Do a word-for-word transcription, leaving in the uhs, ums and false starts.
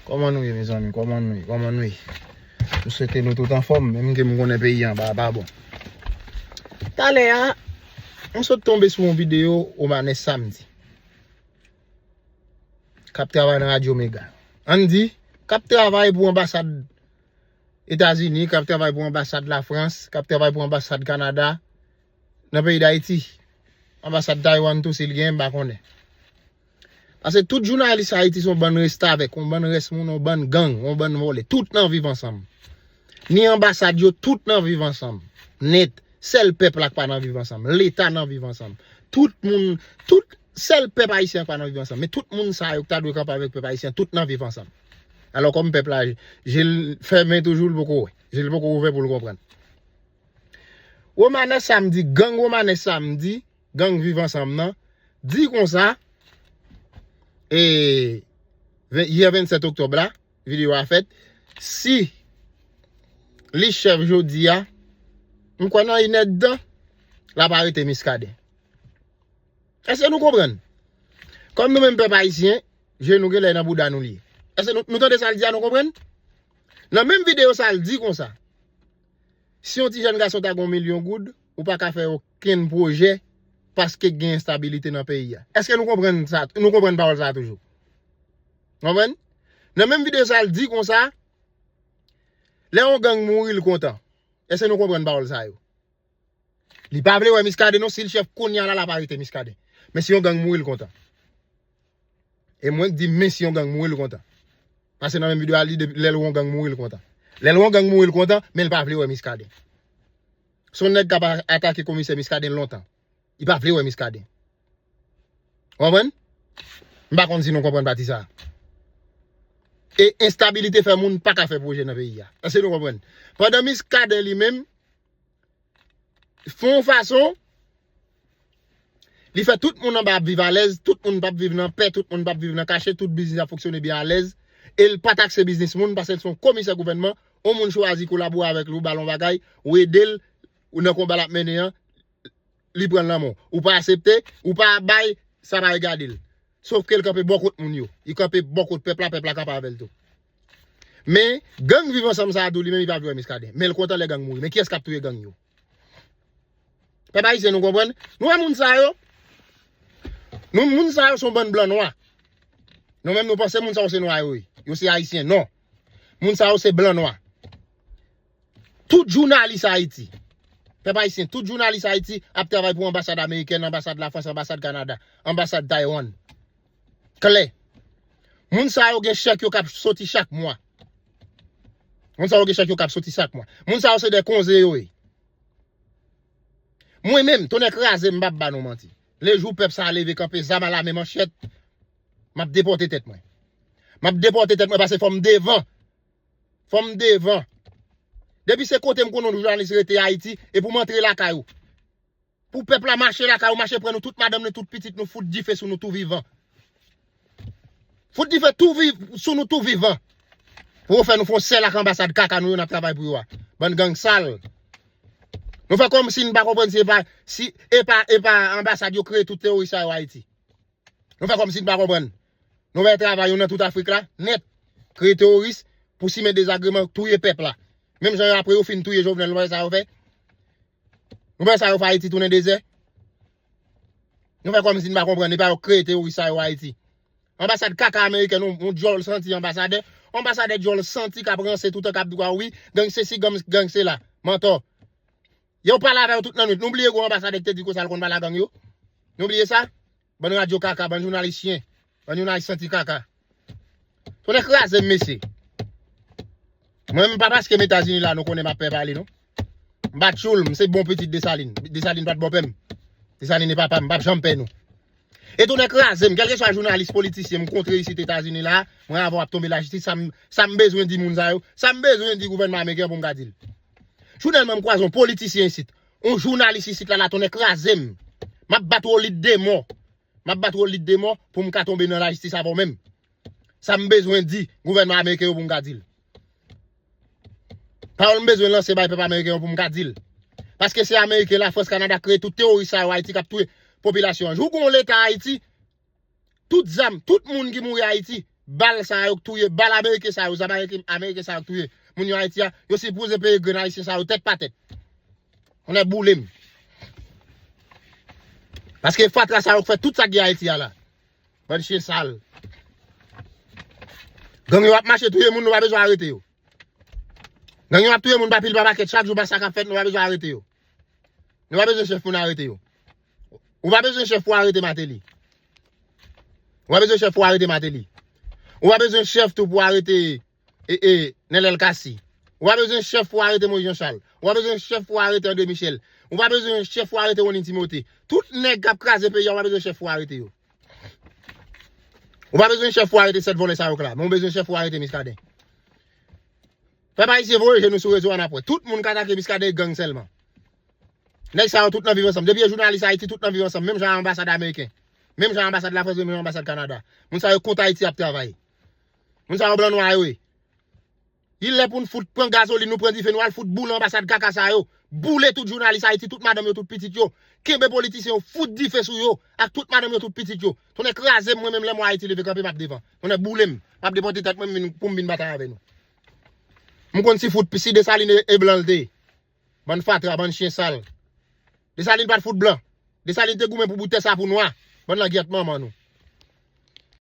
Kòman nou ye, mezanmi? Kòman nou ye? Kòman nou ye? M swete nou tout anfòm, menm ke m konnen peyi an pa, pa bon. Talè a, m sot tonbe sou yon videyo Omanes Samdi k ap travay nan Radyo Mega. Ann di, k ap travay pou anbasad Etazini, k ap travay pou anbasad Lafrans, k ap travay pou anbasad Kanada nan peyi Dayiti. Anbasad Taiwan tou, si l gen, m pa konnen. Paske tout jounalis Ayiti se yon bann restavèk, yon bann rès moun, yon bann gang, yon bann vòlè. Tout nan viv ansanm. Ni anbasad yo, tout nan viv ansanm. Nèt. Sèl pèp la k pa nan viv ansanm. Leta nan viv ansanm. Tout moun, tout, sèl pèp ayisyen k pa nan viv ansanm. Men tout moun sa yo k ta dwe kanpe avèk pèp ayisyen, tout nan viv ansanm. Alò, kòm pèp la, je l fèmen toujou, l poko wè. Je l poko ouvè pou l konprann. Omanes Samdi, gang Omanes Samdi, gang Viv Ansanm nan, di konsa, e, ven- yè vennsèt oktòb la, videyo a fèt, si li chèf jodi a, m kwè nan inèdtan, l ap arete Miskaden. Èske nou konprann? Kòm nou menm pèp ayisyen, je nou genlè nan bouda nou li ye. Èske nou, nou tande sa l di a, nou konprann? Nan menm videyo sa, l di konsa, si yon ti jèn gason ta gen yon milyon goud, ou pa ka fè okenn pwojè paske gen enstabilite nan peyi a. Èske nou konprann sa? Nou konprann pawòl sa a toujou? Konprann? Nan menm videyo sa, l di konsa, lè yon gang mouri, l kontan. Èske nou konprann pawòl sa yo? Li pa vle wè Miskaden non, si l chèf kounye a la, l ap arete Miskaden. Men si yon gang mouri, l kontan. E mwen k di, men si yon gang mouri, l kontan. Paske nan menm videyo a, li de- lè l wè yon gang mouri, l kontan. Lè l wè yon gang mouri, l kontan, men l pa vle wè Miskaden. Se yon nèg k ap a- atake komisè Miskaden lontan. Li pa vle wè Miskaden. Ou konprann? M pa konn si nou konprann pati sa a. E enstabilite fè moun pa ka fè pwojè nan peyi a. Èske nou konprann? Pandan Miskaden li menm, fè yon fason, li fè tout moun anba ap viv alèz, tout moun p ap viv nan pè, tout moun p ap viv nan kache, tout biznis ap fonksyone byen alèz, e l pa takse biznis moun paske l se yon komisè gouvènman, yon moun chwazi kolabore avèk li, ou ba l yon bagay, ou ede l, ou nan konba l ap mennen an, li pran l nan men w. Ou pa aksepte, ou pa bay, sa pa regade l. Sof ke l kanpe bò kot moun yo. Li kanpe bò kot pèp la, pèp la kanpe avè l tou. Men, gang Viv Ansanm sa a tou li menm, li pa vle wè Miskaden. Men l kontan lè gang mouri. Men kiyès k ap touye gang yo? Pèp ayisyen, nou konprann? Nou wè moun sa yo? Nou, moun sa yo se yon bann blan nwa. Nou menm nou panse moun sa yo se nwa yo ye. Yo se ayisyen. Non. Moun sa yo se blan nwa. Tout jounalis Ayiti, pèp ayisyen, tout jounalis Ayiti ap travay pou anbasad amerikèn, anbasad Lafrans, anbasad Kanada, anbasad Taiwan. Klè. Moun sa yo gen chèk yo k ap soti chak mwa. Moun sa yo gen chèk yo k ap soti chak mwa. Moun sa yo se de konze yo ye. Mwen menm, tonnè kraze m, m p ap ba nou manti. Le jou pèp sa a leve kanpe, zam alamen, manchèt, m ap depòte tèt mwen. M ap depòte tèt mwen paske fò m devan. Fò m devan. Depi se kote m konnen yon jounalis rete Ayiti, e pou m antre lakay ou. Pou pèp la mache lakay ou, mache pran nou tout madanm nou, tout pitit nou, fout dife sou nou tou vivan. Fout dife tou viv, sou nou tou vivan. Pou yo fè nou fè yon sèl ak anbasad kaka nou yo n ap travay pou yo a. Bann gang sal. Nou fè kòmsi n pa konprann si e pa, si e pa, e pa anbasad yo kreye tout teworis sa yo Ayiti. Nou fè kòmsi n pa konprann. Nou fè travay yo nan tout Afrik la, nèt. Kreye teworis pou simen dezagreman, touye pèp la. Menm jan yo apre yo fin touye Jovenel, nou pa wè sa yo fè? Nou pa wè sa yo fè Ayiti tounen dezè? Nou fè kòmsi n pa konprann, e pa yo kreye teworis sa yo Ayiti. Anbasad kaka amerikèn, yon, yon djòl santi anbasadè. Anbasadè djòl santi k ap ranse toutan k ap di w wi, gang sesi, gang, gang sela. Mantò. Yo pale avè yo tout lannwit. Nou bliye gwo anbasadè ki te di konsa l konn pale a gang yo? Nou bliye sa? Bann radyo kaka, bann jounalis chen, bann jounalis santi kaka. Tonnè kraze m, mesye. Mwen, m pa paske m Etazini la, nou konnen m ap pè pale, non. M pa tchoul, m se bon pitit Desalin. Desalin pa t bòpè m. Desalin e papa m, m p ap janm pè nou. E tonnè kraze m, kèlkeswa jounalis, politisyen m kontre isit Etazini la, mwen avè w ap tonbe lajistis, sa m, sa m bezwen di moun sa yo, sa m bezwen di gouvènman ameriken an pou m ka di l. Jounèlman, m kwaze yon politisyen isit, yon jounalis isit la, la tonnè kraze m. M ap bat w o lit de mò. M ap bat w o lit de mò pou m ka tonbe nan lajistis avè w menm. Sa m bezwen di gouvènman ameriken yo pou m ka di l. Pawòl m bezwen lanse bay pèp ameriken yo pou m ka di l. Paske se ameriken, Lafrans, Kanada k kreye tout teworis sa yo Ayiti k ap touye popilasyon an. Jou gon leta Ayiti, tout zam, tout moun ki mouri Ayiti, bal sa yo k touye, bal ameriken sa yo, zam ameriken, ameriken sa yo k touye moun yo Ayiti a, yo sipoze peye grenn ayisyen sa yo tèt pa tèt. Tonnè boule m. Paske fatra sa yo k fè tout sa k gen Ayiti a la. Bann chen sal. Gang yo ap mache touye moun, nou pa bezwen arete yo. Gang yo ap touye moun pa pil pa pakèt, chak jou masak ap fèt, nou pa bezwen arete yo. Nou pa bezwen chèf pou n arete yo. Ou pa bezwen chèf pou arete Martelly. Ou pa bezwen chèf pou arete Martelly. Ou pa bezwen chèf tou pou arete e, e, Nenel Cassy. Ou pa bezwen chèf pou arete Moïse Jean Charles. Ou pa bezwen chèf pou arete André Michel. Ou pa bezwen chèf pou arete Rony Timothé. Tout nèg k ap kraze peyi a, ou pa bezwen chèf pou arete yo. Ou pa bezwen chèf pou arete sèt vòlè sa yo k la, men ou bezwen chèf pou arete Muscadin. Pèp ayisyen voye je nou sou rezo a n ap wè. Tout moun k atake Muscadin e gang sèlman. Nèg sa yo tout nan viv ansanm. Depi e jounalis Ayiti, tout nan viv ansanm. Menm jan anbasad ameriken. Menm jan anbasad Lafrans, menm jan anbasad Kanada. Moun sa yo kont Ayiti ap travay. Moun sa yo blan nwa yo ye. Li lè pou n fout pran gazolin, nou pran dife, nou al fout boule anbasad kaka sa yo. Boule tout jounalis Ayiti, tout madanm yo, tout pitit yo. Kenbe politisyen yo, fout dife sou yo, ak tout madanm yo, tout pitit yo. Tonnè kraze m, mwen menm lè m wè Ayiti leve kanpe, m ap devan. Tonnè boule m, m ap depòte tèt mwen vin, pou m vin batay avè nou. M konn si fout, si Desalin e, e blan l te ye. Bann fatra, bann chen sal. Desalin pa t fout blan. Desalin te goumen pou bout tè sa pou nwa. Bann langyèt manman nou.